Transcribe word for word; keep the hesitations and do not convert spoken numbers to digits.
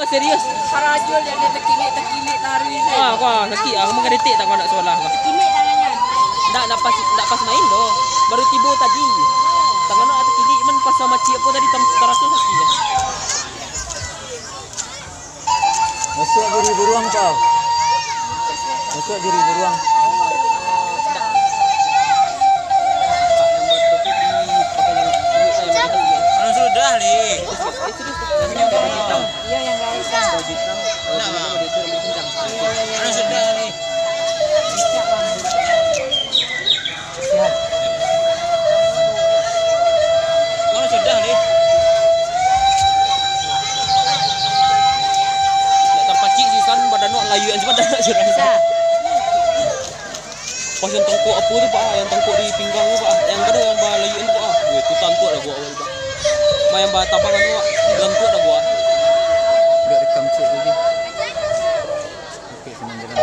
Serius? Harajo liek dia takilik-takilik taruih. Ah, wah, sakik ah. Kamu kadetek tak kau nak sekolah? Takilik tangannya. Ndak, ndak pas, ndak pas main doh. Baru tibo tadi. Tangan nak takilik, man pas sama ciek po tadi tam-, taraso sakik ah. Masuk diri buruang kau. Masuk diri buruang. Kalau sudah, Li. Iya, yang garis. Nah, Anu sudah ni. Anu sudah ni. Nak tampacik sisan badan nak layuan si badan nak sudah. Bisa. Pas yang tangkok apa tu, Pak? Yang tangkok di pinggang tu, Pak? Yang kedua yang balayuan tu, Pak? Weh, tu tangkok lah gua awal, Pak. Main ba tabang anu, Pak. Tangkok lah gua. Buat rekam cek tu je. Oke, senang jalan.